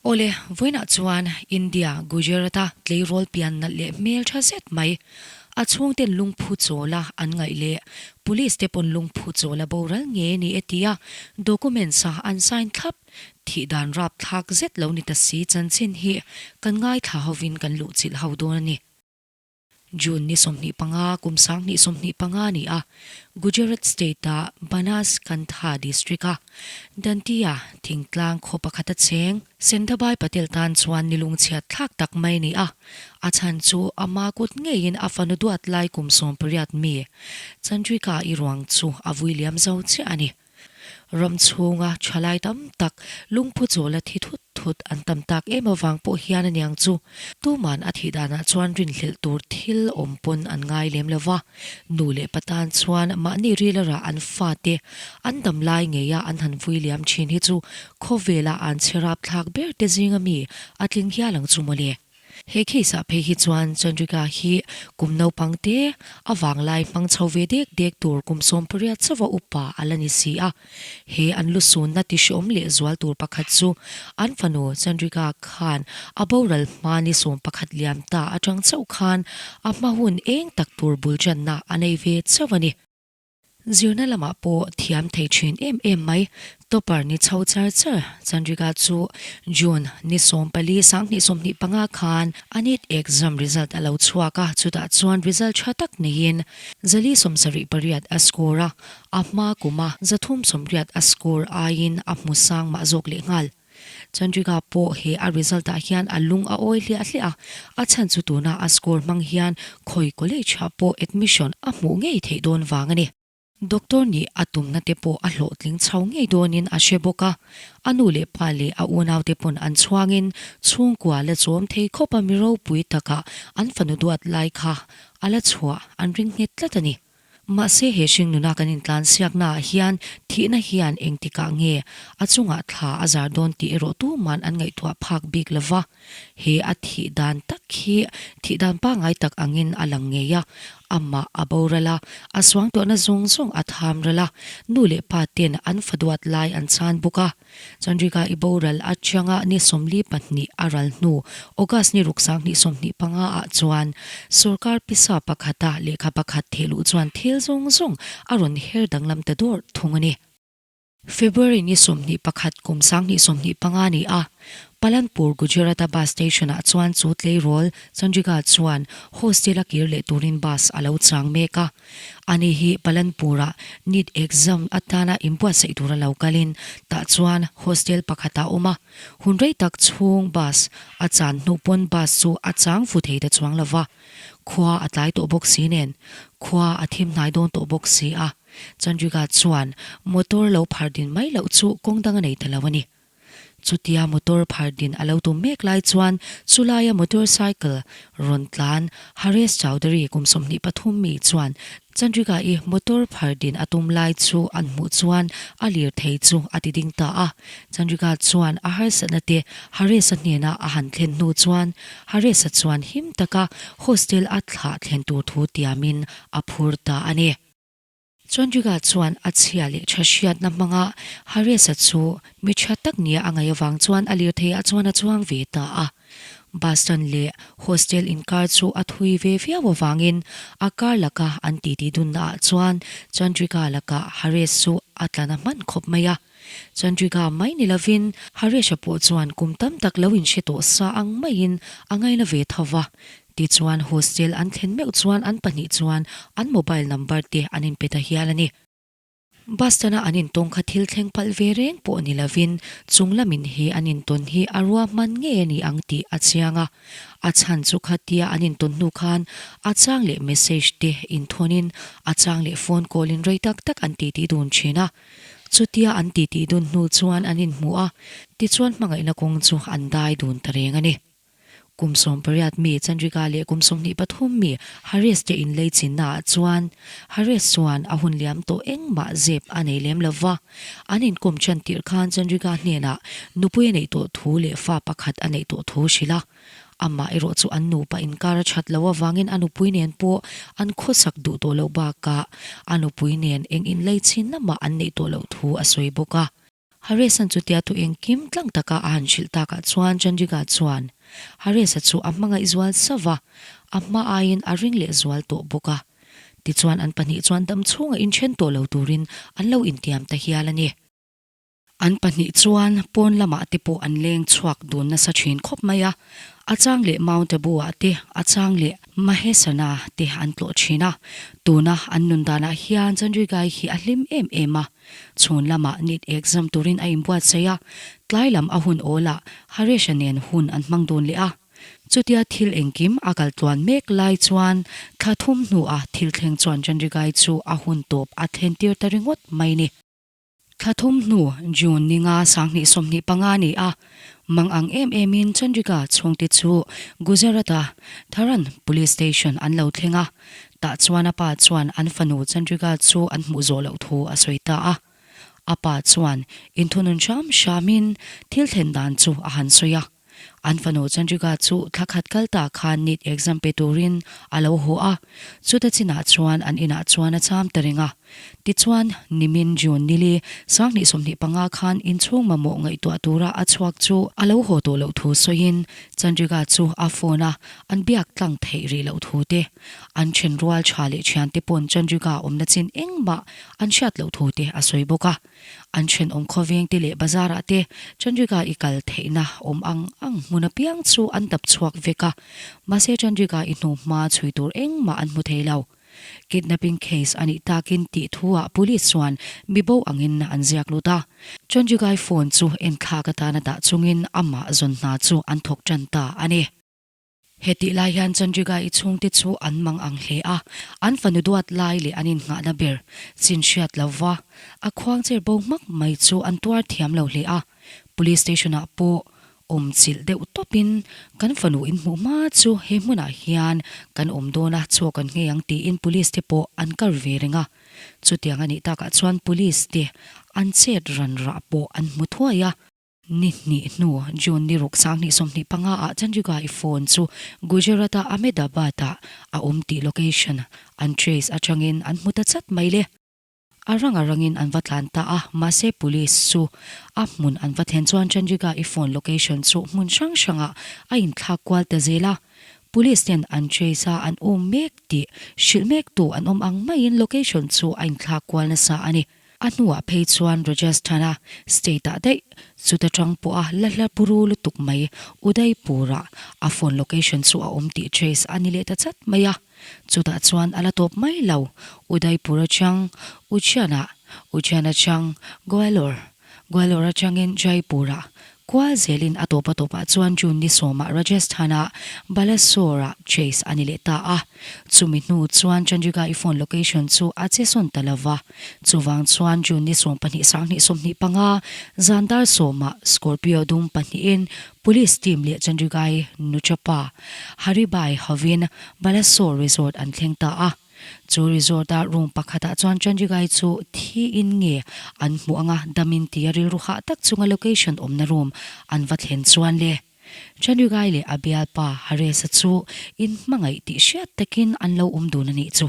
Awle, vawiinah chuan India, Gujarat-a tleirawl pian nalh leh hmeltha zet mai, a chhungten lungphu chawla an ngaih leh Police te pawn lungphu chawla boral nge ni e tia documents-a an sign thlap thih dan rapthlak zet lo ni ta si chanchin hi kan ngaithla hovin kan luhchilh ho dawn a ni. June ni 25 kum 2025 ni a, Gujarat state-a Banaskantha district-a Dantiya thingtlang khaw pakhata cheng Sendhabai Patel tan chuan ni lungchhiat thlak tak mai ni a, a chhan chu ama kut ngeiin a fanu duat lai kum 18 mi Chandrika-i ruang chu a vui liam zo chiah a ni. Ram chhunga thalai tam tak lungphu chawla thi thut thut an tam tak em avang pawh hian aniang chu tuman a thih danah chuan rinhlelh tur thil awm pawn an ngai lem lo va. Nu leh pa tan chuan mahni rila rah an fate an dam lai ngeia an han vui liam thin hi chu khawvela an chhe rapthlak ber te zinga mi a tling hial ang chu mawle. He case ah phei hi chuan Chandrika hi kum naupang te a vanglai hmang chho ve dek dek tur kum 18 chauha upa a la ni si a. He an lusunna ti hreawm leh zual tur pakhat chu an fanu Chandrika khan a boral hma ni 11 liam ta atang chauh khan a hma hun eng tak tur bul channa a nei ve chauh a ni. Zirna lamah pawh thiam thei thin em em mai. Topper ni chho char char Chandrika chu June ni 14 2025 khan a NEET exam result a lo chhuak a, chutah chuan result tha tak neiin 478 a score a, a hma kuma 380 a score aiin a hmu sang mah zawk lehnghal. Chandrika pawh he a result ah hian a lung a awi hliah hliah a, a chhan chu tuna a score hmang hian khawi college ah pawh admission a hmuh ngei theih dawn vang a ni. Doctor nih a tumna te pawh a hlawhtling chho ngei dawnin a hre bawk a, a nu leh pa leh a unaute pawn an chhuangin chhungkua la chawm thei khawp a mi ropui takah an fanu duat lai kha a la chhuah an ring nghet tlat a ni. Mahse he hringnuna kan intlan siaknaah hian thihna hian engtikah nge a chungah thla a zar dawn tih erawh tuman an ngaihtuah phak bik lo va. He a thih dan tak hi thih dan pangngai tak angin a lang ngei a, amah a boral a, a suangtuahna zawng zawng a tham ral a, nu leh pa ten an fa duat lai an chhan bawk a. Chandrika i boral atanga ni 42 a ral hnu August ni ruk 2025 ah chuan sorkar pisa pakhata lehkha pakhat thehluh chuan thil zawng zawng a rawn her danglam ta dawr thung a ni. February ni 21 kum 2025 ni a Palanpur Gujarata bus station ah chuan chu tleirawl Chandrika chuan hostel a kir leh turin bus a lo chang mek a. Ani hi Palanpur-ah NEET exam atana inbuatsaih tura lo kalin tah chuan hostel pakhatah a awm a. Hun rei tak chhung bus a chan hnu pawn bus chu a chang fu thei ta chuang lo va. Khua a tlai tawh bawk si nen, khua a thim hnai dawn tawh bawk si a. Chandrika chuan motor lo phar din mai loh chu kawng dang a nei ta lo a ni. Chutia motor phar din a lo tum mek lai chuan chulaia motor cycle rawn tlan Haresh Chowdhury kum 23 mi chuan Chandrika-i motor phar din a tum lai chu an hmuh chuan a lirthei chu a ti ding ta a. Chandrika chuan a harsatna te Haresh-a hnena a han thlen hnu chuan Haresh-a chuan him taka hostel a thlah thlen tur thu tiamin a phur ta a ni. Chandrika chuan a chhia leh tha hriatna hmanga Haresh-a chu mi tha tak nia a ngaih avang chuan a lirtheiah chuan a chuang ve ta a. Bus stand leh hostel inkar chu a thui ve viau avangin a kar laka an titi dunna ah chuan Chandrika lakah Haresh chu a tla na hman khawp mai a. Chandrika mai ni lovin Haresh-a pawh chuan kum tam tak lo inhre tawh sa ang maiin a ngaina ve tho va. Tichuan hostel an thlen meuh chuan an pahnih chuan an mobile number te an inpe ta hial a ni. Bus stand-a an intawng kha thil thleng palh ve reng pawh ni lovin chung lamin he an intawn hi a ruahman ngei a ni ang tih a chiang a. A chhan chu khatia an intawn hnu khan a chang leh message te inthawnin a chang leh phone call in rei tak tak an titi dun thin a. Chutia an titi dun hnu chuan an inhmu a, tichuan hmangaihna kawng chu an dai dun ta reng a ni. Kum 18 mi Chandrika leh kum 23 mi Haresh te inlei chinna ah chuan Haresh chuan a hun liam tawh engmah zep a nei lem lo va. An inkawm ṭan tirh khan Chandrika hnenah nupui a neih tawh thu leh fa pakhat a neih tawh thu hrilh a. Amah erawh chu an nupa inkar a ṭhat loh avangin a nupui nen pawh an khawsak duh tawh loh bakah a nupui nen eng inlei chinna mah an neih tawh loh thu a sawi bawk a. Haresh-a'n chutia thu engkim tlang taka a han hrilh takah chuan Chandrika chuan Haresh-a chu a hmangaih zual sauh va, a hma aiin a ring leh zual tawh bawk a. Tichuan an pahnih chuan dam chhunga inthen tawh lo turin an lo intiam ta hial a ni. An pahnih chuan pawn lamah te pawh an leng chhuak dun nasa thin khawp mai a, a chang leh Mount Abu ah te, a chang leh Mahesana te an tlawh thin a. Tuna an nun danah hian Chandrigai hi a hlim em em a, chhun lamah NEET exam turin a inbuatsaih a, tlai lam a hun awlah Haresh-a nen hun an hmang dun leh a. Chutia thil engkim a kal tluan mek lai chuan thla thum hnuah thil thleng chuan Chandrigai chu a hun tawp a thlen tir ta ringawt mai ni. Thla thum hnu June ninga 2025 ni a, mang ang em emin Chandrika chhungte chu Gujarat-a Tharan Police Station an lo thleng a, tah chuan a pa chuan an fanu Chandrika chu an hmuh zawh loh thu a sawi ta a. A pa chuan inthunun hram hramin thil thlen dan chu a han sawi a. An fanu Chandrika chu thla khat kal ta khan NEET exam pe turin a lo haw a, chuta chinah chuan an inah chuan a cham ta reng a. Tichuan, nimin June nili 2025 khan inchhung mamawh ngaihtuah tura a chhuak chu a lo haw tawh loh thu sawiin Chandrika chu a phone a an biak tlang theih rih loh thu te, an then rual tha leh thiante pawn Chandrika awmna chin engmah an hriat loh thu te a sawi bawk a. An thenawm khawveng te leh bazar ah te Chandrika i kal theihna awm ang ang hmun apiang chu an dap chhuak vek a, mahse Chandrika i hnu hma chhui tur engmah an hmu thei lo. Kidnapping case a nih takin tih thu ah police chuan mibo angin an ziak lut a. Chandrika i phone chu enthlak atana dah chungin amah zawn hna chu an thawk tan ta a ni. Hetih lai hian Chandriga i chhungte chu an mang ang hle a, an fanu duat lai leh an innghahna ber chin hriat lova a khuangcher bo hmak mai chu an tuar thiam lo hle a. Police station ah pawh awm chilh deuh tawpin kan fanu inhmuh hma chu he hmunah hian kan awm dawn a, chaw kan nghei ang tiin police te pawh an kar ve reng a. Chutiang a nih takah chuan police te an chet ran rah pawh an hmu thuai a. Ni hnih hnu, June ni ruk 2025 ah Chandrika i phone chu Gujarat-a Ahmedabad-ah a awm tih location an trace atangin an hmu ta chat mai le. A rang a rangin an va tlan ta a, mahse police chu a hmun an va thlen chuan Chandrika i phone location chu hmun hrang hrangah a inthlak kual ta zel a. Police ten an trace a an um mek tih hrilh mektu an awm ang maiin location chu a inthlak kual nasa a ni. A hnuah phei chuan Rajasthan-a state-ah daih chuta tang pawha la hla buru lutuk mai Udaipur-ah a phone location chu a awm tih trace a ni leh ta chat mai a. Chutah chuan a la tawp mai lo, Udaipur atang Ujjain-ah, Ujjain atang Gwalior, Gwalior atangin Jaipur-ah Kual zelin a tawp a tawpah chuan June ni sawmah Rajasthan-ah Balasore-ah chase a ni leh ta a. Chumi hnu chuan Chandrika-i phone location chu a che sawn ta lo va. Chuvang chuan June ni 12 2025 zan dar sawmah Scorpio dum pahnihin Police team leh Chandrika-i nuchapa Haribai hovin Balasore Resort an thleng ta a. Chu resort-a room pakhatah chuan Chandigai chu thiin nge an hmuh anga damin tia rilru hah tak chunga location awmna room an va thlen chuan le. Chandigai leh a bialpa Haresh-a chu inhmangaih tih hriat takin an lo awm dun a nih chu.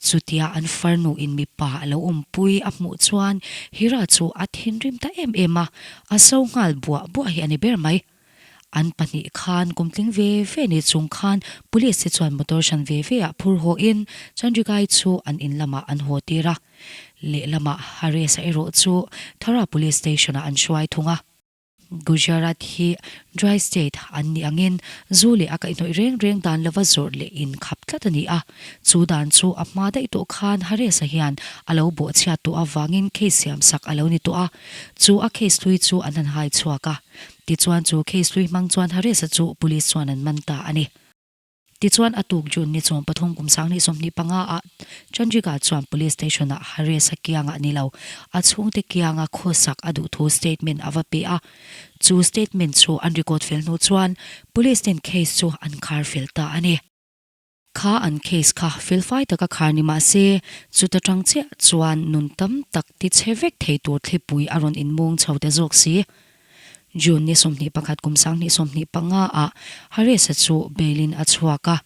Chutia an farnu in mipa a lo awmpui a hmuh chuan Hira chu a thinrim ta em em a, a so nghal buah buah hi a ni ber mai. An pahnih khan kum tling ve ve ni chung khan police te chuan motor hran ve ve ah phur haw in Chandrigai chu an in lamah an haw tir a. Lehlamah Haresh-a erawh chu Thara Police Station ah an hruai thung a. Gujarat hi dry state an nih angin zu leh a kaihhnawih reng reng dan lova zawrh leh in khap tlat a ni a. Chu dan chu a hma daih tawh khan Haresh-a hian a lo bawhchhiat tawh avangin case siam sak a lo ni tawh a. Chu a case hlui chu an han hai chhuak a. Tichuan chu case hlui hmang chuan Haresh-a chu police chuan an man ta a ni. Tichuan a tuk June ni 13 kum 2025 ah Chandrika chuan police station ah Haresh-a kiangah ni lo, a chhungte kianga khawsak a duh thu statement a va pe a. Chu statement chu an record fel hnu chuan police ten case chu an khar fel ta a ni. Kha an case kha felfai taka khar ni mah se, chuta tang chiah chuan nun tam tak ti chhe vek thei tur thlipui a rawn inmung chho ta zawk si. June ni 21 kum 2025 ah Haresh-a chu bail in a chhuak a.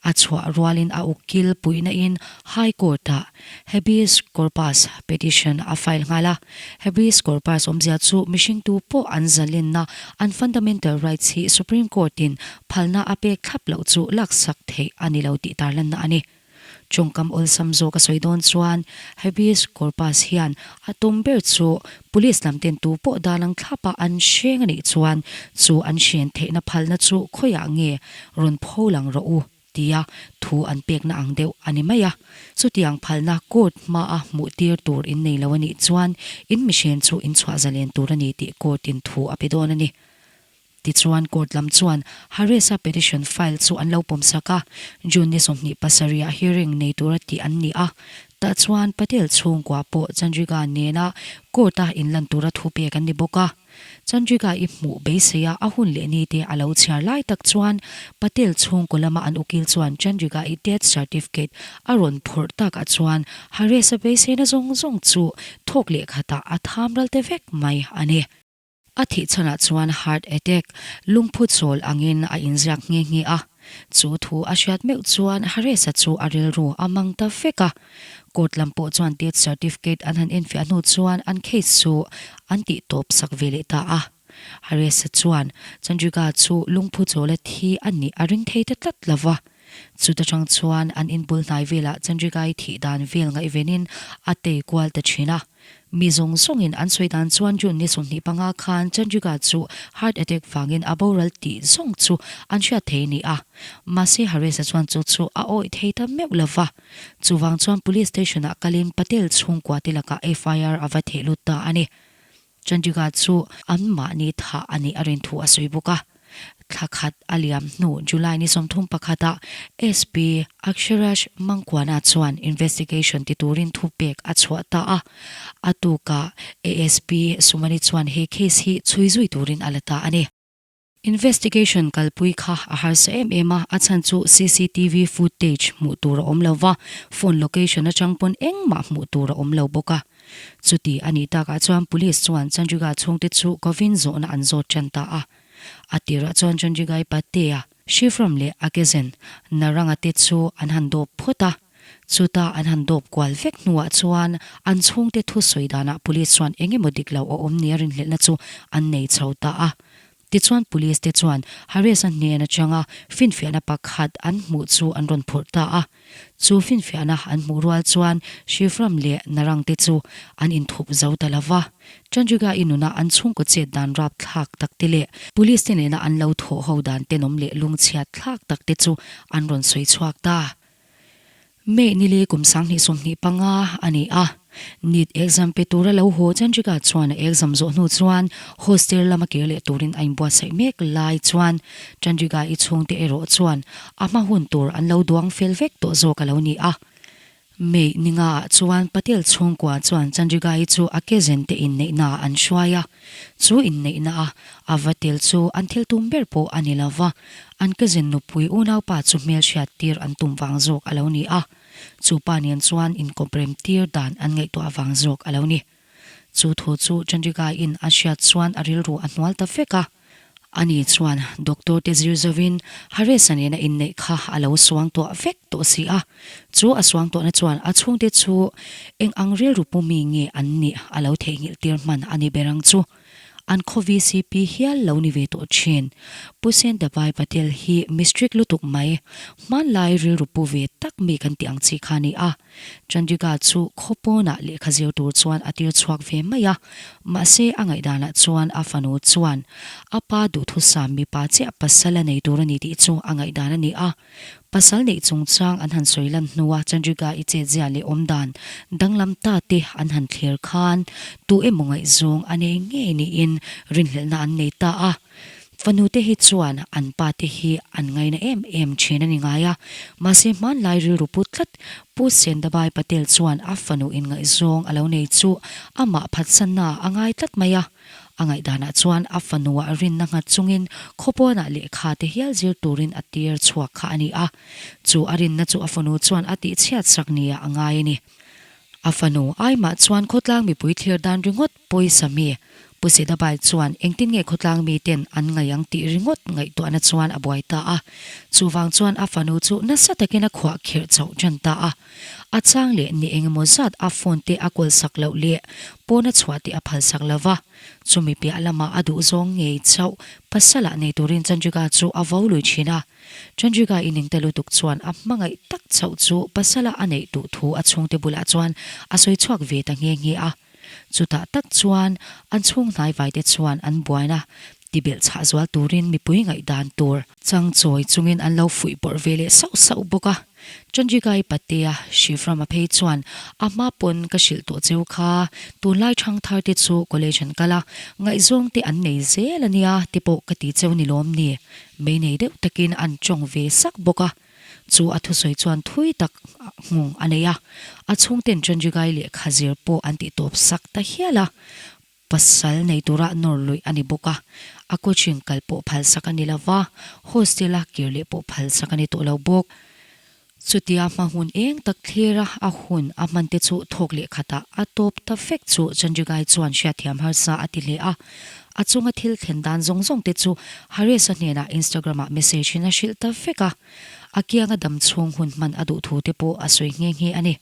A chhuah rualin a ukil puihna in High Court ah Habeas Corpus petition a file nghal a. Habeas Corpus awmzia chu mihring tu pawh an zalenna an fundamental rights hi Supreme Court in phalna a pek thlap loh chu laksak theih a ni lo tih tarlanna a ni. Tawngkam awlsam zawk a sawi dawn chuan Habeas Corpus hian a tum ber chu Police lam ten tu pawh dan ang thlapa an hreng a nih chuan chu an hren theihna phalna chu khawiah nge rawn pho lang rawh u tia thu an pekna ang deuh a ni mai a. Chutiang phalna court hmaa hmuh tir tur in nei lo a nih chuan in mihren chu in chhuah zalen tur a ni tih court in thu a pe dawn a ni. Tichuan court lam chuan Haris-a petition file chu an lo pawmsak a, June ni 27 ah hearing nei tura tih an ni a. Tah chuan Patel chhungkua pawh Chandriga nena court-a inlan tura thu pek an ni bawk a. Chandriga-i hmuh beiseia a hun leh ni te a lo chhiar lai tak chuan Patel chhungkaw lama an ukil chuan Chandriga-i death certificate a rawn phawrh takah chuan Haris-a beiseina zawng zawng chu thawk leh khatah a tham ral te vek mai a ni. A thih chhanah chuan heart attack, lungphu chawl angin a inziak nghe nghe a. Chu thu a hriat meuh chuan Haris-a chu a rilru a mang ta vek a. Court lam pawh chuan death certificate an han enfiah hnu chuan an case chu an tih tawp sak ve leh ta a. Haris-a chuan Chandrika chu lungphu chawla thi a nih a ring thei ta tlat lo va. Chuta tang chuan an inbul hnai velah Chandrika-i thih dan vel ngaihvenin a tei kual ta thin a. Mi zawng zawngin an sawi dan chuan June ni 25 khan Chandrika chu heart attack vangin a boral tih zawng chu an hriat thei a ni a. Mahse Haris-a chuan chu chu a awih thei ta meuh lo va. Chuvang chuan Police Station-ah kalin Patel chhungkua te lakah FIR a va theh lut ta a ni. Chandrika chu anmahni thah a nih a rin thu a sawi bawk a. Thla khat a liam hnu July ni 31 ah SP Aksharaj Mangkuana chuan investigation ti turin thu pek a chhuah ta a. A tukah ASP Sumani chuan he case hi chhui zui turin a la ta a ni. Investigation kalpui kha a harsa em em a, a chhan chu cctv footage hmuh tur a awm lo va, phone location atang pawn engmah hmuh tur a awm lo bawk a. Chuti a nih takah chuan police chuan Chandriga chhungte chu kovin zawhna an zawt tan ta a. A tirah chuan Chandrigai Patea, Shivram leh Akezen Naranga te chu an han dawp phawt a. Chuta an han dawp kual vek hnuah chuan an chhungte thusawi danah police chuan eng emaw dik lo a awm nia rinhlelhna chu an nei chho ta a. Tichuan police te chuan Haris-a hnen atanga finfiahna pakhat an hmuh chu an rawn phurh ta a. Chu finfiahna an hmuh rual chuan Shivram leh Narang te chu an inthup zo ta lo va. Chandriga-i nuna an chhungkaw chet dan rapthlak tak te leh police te nena an lo thawh ho dan tenawm leh lungchhiat thlak tak te chu an rawn sawi chhuak ta. May nili kum 2025 a ni a, NEET exam pe tura lo haw Chandrika chuan a exam zawh hnu chuan hostel lama kir leh turin a inbuatsaih mek lai chuan Chandrika-i chhungte erawh chuan a hma hun tur an lo duang fel vek tawh zawk a lo ni a. May ni ngaah chuan Patel chhungkua chuan Chandrika-i chu a kezen te inneihnaah an hruai a, chu inneihna-a a va tel chu an thil tum ber pawh a ni lo va, An cousin nupui unaupa chu hmelhriat tir an tum vang zawk a lo ni a, chu pa nen chuan inkawprem tir dan an ngaihtuah vang zawk a lo ni. Chu thu chu Chandrika-in a hriat chuan a rilru a hnual ta vek a. Ani chuan doctor te zir zovin Haris-a nena inneih kha a lo suangtuah vek tawh si a, chu a suangtuahna chuan a chhungte chu eng ang rilru pu mi nge an nih a lo theihnghilh tir hman a ni ber ang chu. An khaw VCP hial lo ni ve tawh thin. Pu Sentabai Patel hi mi strict lutuk mai, hmanlai rilru pu ve tak mi kan tih ang chi kha a ni a. Chandrika chu khaw pawnah lehkha zir tur chuan a tir chhuak ve mai a, mahse a ngaihdanah chuan a fanu chuan a pa duhthusam mipa chiah pasal a nei tur a ni tih chu a ngaihdan a ni a. Pasal neih chungchang an han sawi lan hnua Chandrika i chetzia leh awmdan danglam ta te an han thlir khan tu emaw ngaihzawng a nei ngei niin rinhlelhna an nei ta a. Fanu te hi chuan an pa te hi an ngaina em em thin a ni ngai a, mahse hmanlai rilru pu tlat Pu Sendabai Patel chuan a fanu inngaihzawng a lo nei chu amah phatsanna a ngai tlat mai a. A ngaihdanah chuan a fanuah rinna nghat chungin khawpawnah lehkha te hial zir turin a tir chhuak kha a ni a. Chu a rinna chu a fanu chuan a tihchhiat sak nia a ngai a ni. A fanu aimah chuan khawtlang mipui thlir dan ringawt pawisa mi. Pu Sedabai chuan engtin nge khawtlang miten an ngaih ang tih ringawt ngaihtuahna chuan a buai ta a. Chuvang chuan a fanu chu nasa takin a khuah khirh chauh tan ta a. A chang leh ni engemaw zat a phone te a kawl sak loh leh pawn a chhuah te a phal sak lo va. Chumi piah lamah a duhzawng ngei chauh pasalah nei turin Chandrika chu a vo lui thin a. Chandrika inning ta lutuk chuan a hmangaih tak chauh chu pasala a neih duh thu a chhungte bulah chuan a sawi chhuak ve ta nghe nghe a. Chutah tak chuan an chhung hnai te chuan an buaina tibelh chhah zual turin mipui ngaihdan tur chang chawi chungin an lo fuih bawrh ve leh sauh sauh bawk a. Chandrigai Patea Shivrama phei chuan a hma pawn ka hrilh tawh cheu kha, tunlai thangthar te chu college an kal a, ngaihzawng te an nei zel a nia te pawh ka ti cheu ni lawm ni? Mei nei deuh takin an tawng ve sak bawk a. Chu a thusawi chuan thui tak nghung a nei a, a chhungten Chandrigai lehkha zir pawh an tih tawp sak ta hial a, pasal nei tura nawr luih a ni bawk a, a coaching kal pawh phal sak a ni lo va, hostel a kir leh pawh phal sak a ni tawh lo bawk. Chutia hma hun eng tak thlir a, a hun a hman te chu thawk leh khatah a tawp ta vek chu Chandrigai chuan hriatthiam harsa a ti hle a, a chunga thil thlen dan zawng zawng te chu Haresh-a hnenah Instagram-ah message in a hrilh ta vek a, a kianga dam chhung hun hman a duh thu te pawh a sawi nghe nghe a ni.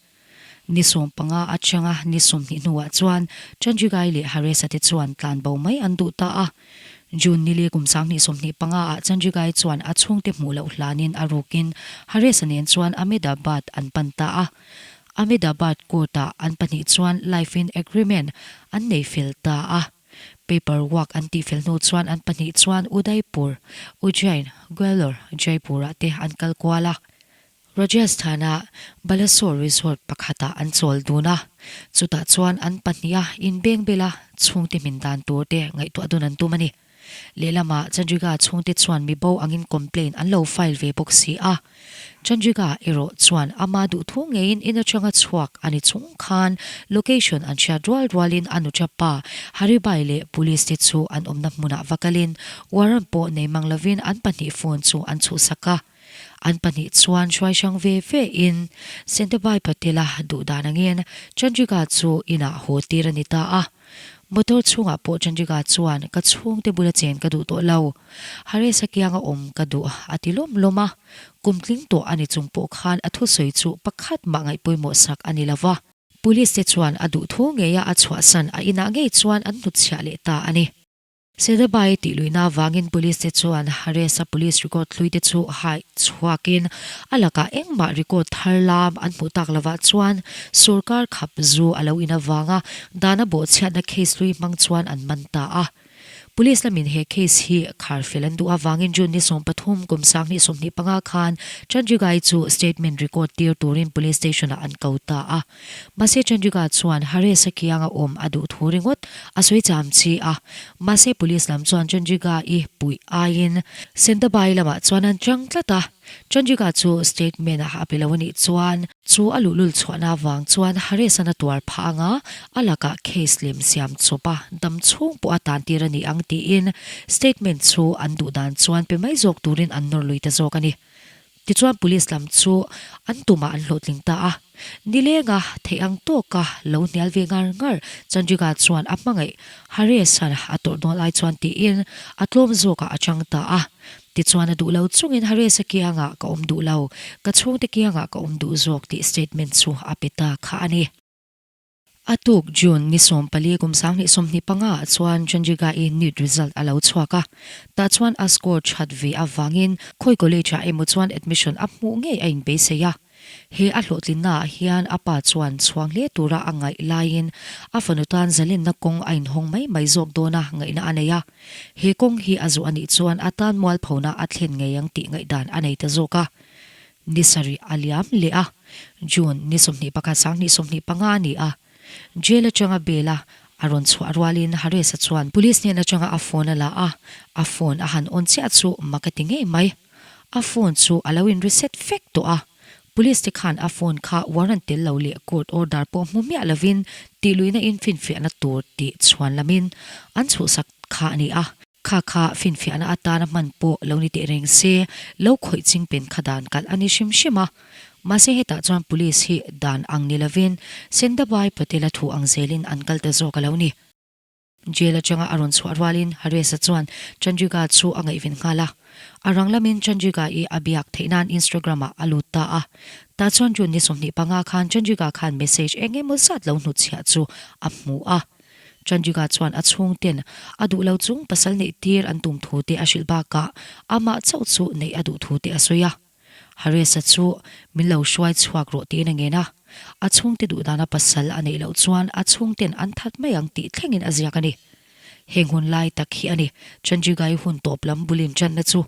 Ni 15 atanga ni 20 hnuah chuan Chandrigai leh Haresh-a te chuan tlan bo mai an duh ta a. June nili kum 2025 ah Chandrigai chuan a chhungte hmuh loh hlanin a rukin Haresh-a nen chuan Ahmedabad an pan ta a. Ahmedabad court-ah an pahnih chuan life in agreement an nei fel ta a. Paper work an tih fel hnu chuan an pahnih chuan Udaipur, Ujjain, Gwalior, Jaipur-ah te an kal kual a. Rajasthan-a Balasore Resort pakhatah an chawl dun a, chutah chuan an pahniha inbeng bela chhungte hmin dan tur te ngaihtuah dun an tum a ni. Lehlamah Chandriga chhungte chuan mi bo angin complaint an lo file ve bawk si a. Chandriga erawh chuan ama duhthu ngeiin in atanga chhuak a ni chung khan location an hriat rual rualin a nuṭa pa Haribai leh police te chu an awmna hmunah va kalin warrant pawh nei mang lovin an pahnih phone chu an chhuhsak a. An pahnih chuan hruai hrang ve ve in Sentabai Patel-a duh dan angin Chandrika chu inah haw tir a ni ta a. Motor chhungah pawh Chandrika chuan ka chhungte bula chen ka duh tawh lo. Haresh-a kianga awm ka duh a ti lawm lawm a. Kum tling tawh a ni chung pawh khan a thusawi chu pakhat mah ngaihpawimawh sak a ni lo va. Police te chuan a duh thu ngeia a chhuahsan a inah ngei chuan an hnutchhiah leh ta a ni. Sedabai tih luihna avangin Police te chuan Haresh-a police record hlui te chu haih chhuakin a lakah engmah record thar lam an hmuh tak lovah chuan sorkar khap zu a lo in avanga dana bawhchhiatna case hlui hmang chuan an man ta a. Police lamin he case hi khar fel an duh avangin June ni 13 kum 2025 khan Chandrigai chu statement record tir turin police station-ah an ko ta a. Mahse Chandrika chuan Haresh-a kianga awm a duh thu ringawt a sawi cham chi a. Mahse police lam chuan Chandrika-i puih aiin Sentabai lamah chuan an chang tlat a. Chandrika chu statement a pe lo a nih chuan chu a luhlul chhuahna avang chuan Haresh-an a tuar phah anga a lakah case lem siam chawp a dam chhung pawh a tan tir a ni ang tiin statement chu an duh dan chuan pe mai zawk turin an nawr lui ta zawk a ni. Tichuan police lam chu an tumah an hlawhtling ta a, nilenga theih ang tawka lo hnial ve ngar ngar Chandrika chuan a hmangaih Haresh-a'n a tawrh dawn ai chuan tiin a tlawm zawkah a chang ta a. Tichuan a duh lo chungin Haresh-a kiangah ka awm duh lo, ka chhungte kiangah ka awm duh zawk tih statement chu a pe ta kha a ni. A tuk June ni 14 kum 2025 ah chuan Chandigarh-i NEET result a lo chhuak a, tah chuan a score that ve avangin khawi college ah emaw chuan admission a hmuh ngei a inbeisei a. He a hlawhtlinna ah hian a pa chuan chhuang hle tura a ngaih laiin a fanu tan zalenna kawng a inhawng mai mai zawk dawna ngaihna a nei a. He kawng hi a zawh a nih chuan a tan mualphona a thlen ngei ang tih ngaihdan a nei ta zawk a. Ni sarih a liam leh a, June ni 21 2025 a ni a. Jail atanga bail a a rawn chhuah rualin Haresh-a chuan police hnen atanga a phone a la a, a phone a han on chiah chu mak a ti ngei mai. A phone chu a lo in reset vek tawh a, police te khan a phone kha warrant tel lo leh court order pawh hmu miah lovin tihluihna in finfiahna tur tih chhuan lamin an chhuhsak kha a ni a. Kha kha finfiahna atana hman pawh lo ni teh reng se, lo khawih ching pen kha dan kalh a ni hrim hrim a. Mahse hetah chuan police hi dan ang ni lovin Sendabai Patel-a thu ang zelin an kal ta zawk a lo ni. Jail atanga a rawn chhuah rualin Haresh-a chuan Chandrika chu a ngaihven nghal a. A rang lamin Chandrika-i a biak theih nan Instagram-ah a lut ta a. Tah chuan June ni 25 khan Chandrika khan message eng emaw zat lo hnutchhiah chu a hmu a. Chandrika chuan a chhungten a duh lo chung pasal neih tir an tum thu te a hrilh bakah amah chauh chu neih a duh thu te a sawi a. Haresh-a chu min lo hruai chhuak rawh tiin a ngen a. A chhungte duh dana pasal a neih loh chuan a chhungten an that mai ang tih thlengin a ziak a ni. Heng hun lai tak hi a ni Chandrigai hun tawp lam bulin tanna chu.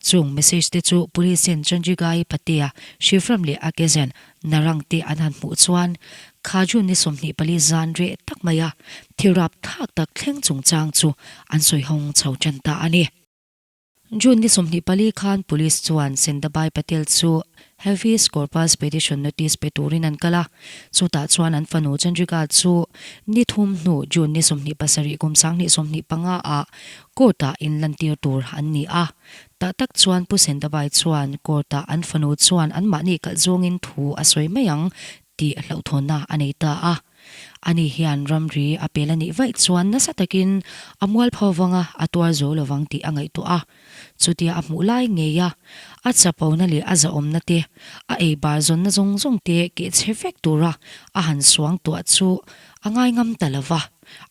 Chung message te chu Police in Chandrigai Patea, Shivram leh a kezen Narang te an han hmuh chuan kha June ni 24 zan reh tak maia thil rap thlak tak thleng chungchang chu an sawi hawng chho tan ta a ni. June ni 24 khan Police chuan Sendabai Patel chu Habeas Corpus Petition Notice pe turin an kal a, chutah chuan an fanu Chandrika chu ni thum hnu June ni 27 kum 2025 ah Court-ah inlantir tur an ni a. Tah tak chuan Pu Sendabai chuan Court-ah an fanu chuan anmahni kalh zawngin thu a sawi mai ang tih hlauhthawnna a nei ta a. Ani hian ramri a pel a nih vaih chuan nasa takin a mualpho vanga a tuar zo lovang tih a ngaihtuah a. Chutia a hmuh lai ngei a, a chapona leh a zahawmna te, a ei bar zawnna zawng zawng te keh chhe vek tura a han suang tuah chu a ngaingam ta lo va.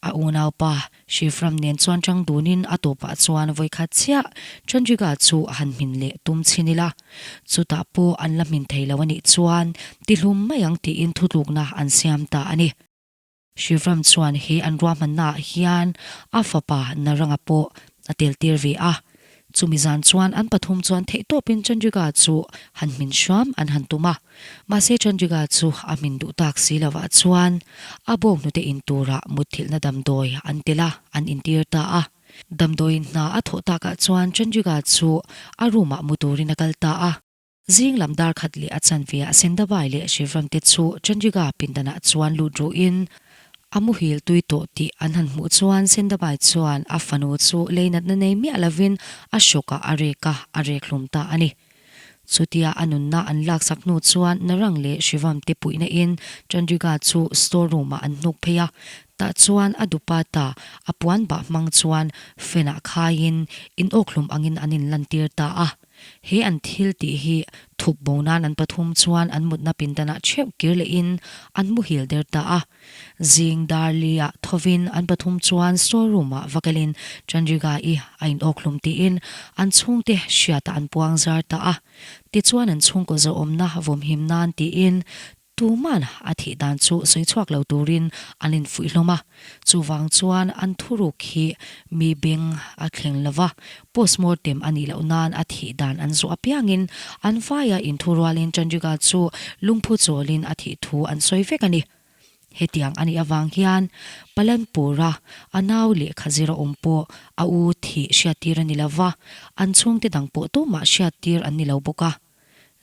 A unaupa Shivram nen chuan tang dunin a tawpah chuan vawikhat chiah Chandrika chu a han hmin leh tum chhin ila, chutah pawh an la hmin thei lo a nih chuan tihlum mai ang tiin thutlukna an siam ta a ni. Shivram chuan he an ruahmannaah hian a fapa Naranga pawh a tel tir ve a. Chumi zan chuan an pathum chuan theihtawpin Chandrika chu han hmin hram an han tum a. Mahse Chandrika chu a hmin duh tak si lovah chuan a bawk hnute in turah mutthilhna damdawi an tel a, an intir ta a. Damdawiin hna a thawh takah chuan Chandrika chu a room ah mu turin a kal ta a. Zing lam dar khat leh a chanve ah Sendabai leh Shivram te chu Chandrika pindanah chuan lut ruhin a muhil tui tawh tih an han hmuh chuan Sendabai chuan a fanu chu lei natna nei miah lovin a hrawkah a rek a, a rek hlum ta a ni. Chutia a nunna an laksak hnu chuan Narang leh Shivam te puihna in Chandrika chu store room ah an hnuk phei a, tah chuan a dupatta a puan bah hmang chuan fan ah khaiin in awkhlum angin an inlantir ta a. He an thil tih hi thup bo nan an pathum chuan an mutna pindanah theuh kir lehin an muhil der ta a. Zing dar li-ah thovin an pathum chuan store room-ah va kalin Chandrika-i a inawkhlum tiin an chhungte hriatah an puang zar ta a. Tichuan an chhungkaw zawhawmna vawmhim nan tiin Tuman a thih dan chu sawi chhuak lo turin an infuih hlawm a, chuvang chuan an thuruk hi mi beng a thleng lo va, postmortem a nih loh nan a thih dan an zawh apiangin an vaia inthurualin Chandrika chu lungphu chawlin a thih thu an sawi vek a ni. Hetiang a nih avang hian Palanpura a nau lehkha zir a awm pawh a u thih hriattir a ni lo va, an chhungte dang pawh tumah hriattir an ni lo bawk a.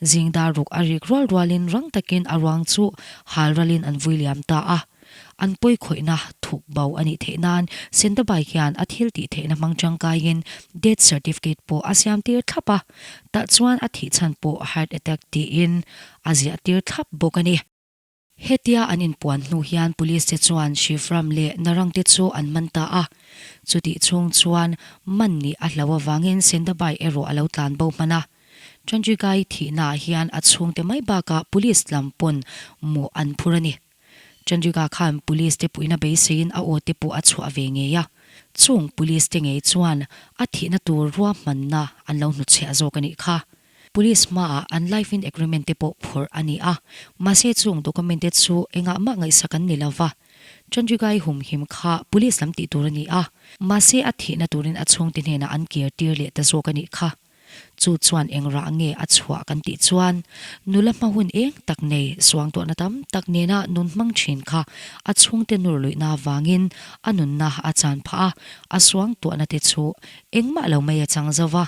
Zing dar ruk a rik rual rualin rang takin a ruang chu hal ralin an vui liam ta a. An pawi khawihna thuk bo a nih theih nan Sendabai hian a thil tih theihna hmang tangkaiin death certificate pawh a siam tir thlap a, tah chuan a thih chhan pawh heart attack tiin a ziah tir thlap bawk a ni. Hetia an inpuan hnu hian police te chuan Shivram leh Narang te chu an man ta a. Chutih chhung chuan man nih a hlo avangin Sendabai erawh a lo tlan bo hman a. Chandrigai thihnaah hian a chhungte mai bakah police lam pawn mawh an phur a ni. Chandriga khan police te puihna beiseiin a aw te pawh a chhuah ve ngei a. Chung police te ngei chuan a thihna tur ruahmanna an lo hnutchhiah zawk a nih kha. Police hmaah an life in agreement te pawh phawrh a ni a, mahse chung document te chu engah mah ngaihsak an ni lo va. Chandrigai humhim kha police lam tih tur a ni a, mahse a thihna turin a chhungte hnenah an kir tir leh ta zawk a nih kha. Chu chuan eng rah nge a chhuah kan tih chuan nula hma hun eng tak nei suangtuahna tam tak nena nun hmang thin kha a chhungte nur luihna avangin a nunna a chan phah a, a suangtuahna te chu engmah lo mai a chang zo va.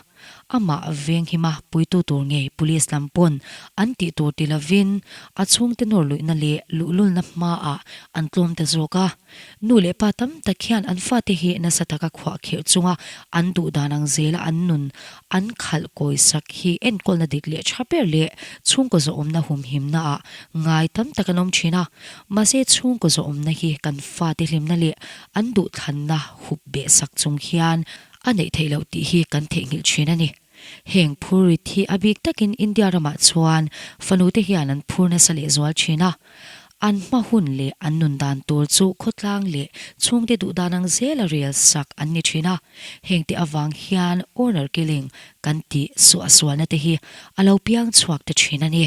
Amah venghima puitu tur ngei police lam pawn an tih tur ti lovin a chhungte nawr luihna leh luhlulna hmaah an tlawm ta zawk a. Nu leh pa tam tak hian an fate hi nasa taka khuahkhirh chunga an duh dan ang zela an nun an khalh kawi sak hi enkawlna dik leh tha ber leh chhungkaw zawhawmna humhimna ah ngai tam tak an awm thin a. Mahse chhungkaw zawhawmna hi kan fate hlimna leh an duhthlanna hup beh sak chung hian a neih theih loh tih hi kan theihnghilh thin a ni. Heng phurrit hi a bik takin India ramah chuan fanute hian an phur nasa lehzual thin a. An hma hun leh an nun dan tur chu khawtlang leh chhungte duh dan ang zela rel sak an ni thin a. Hengte avang hian honour killing kan tih suahsualna te hi a lo piang chhuak ta thin a ni.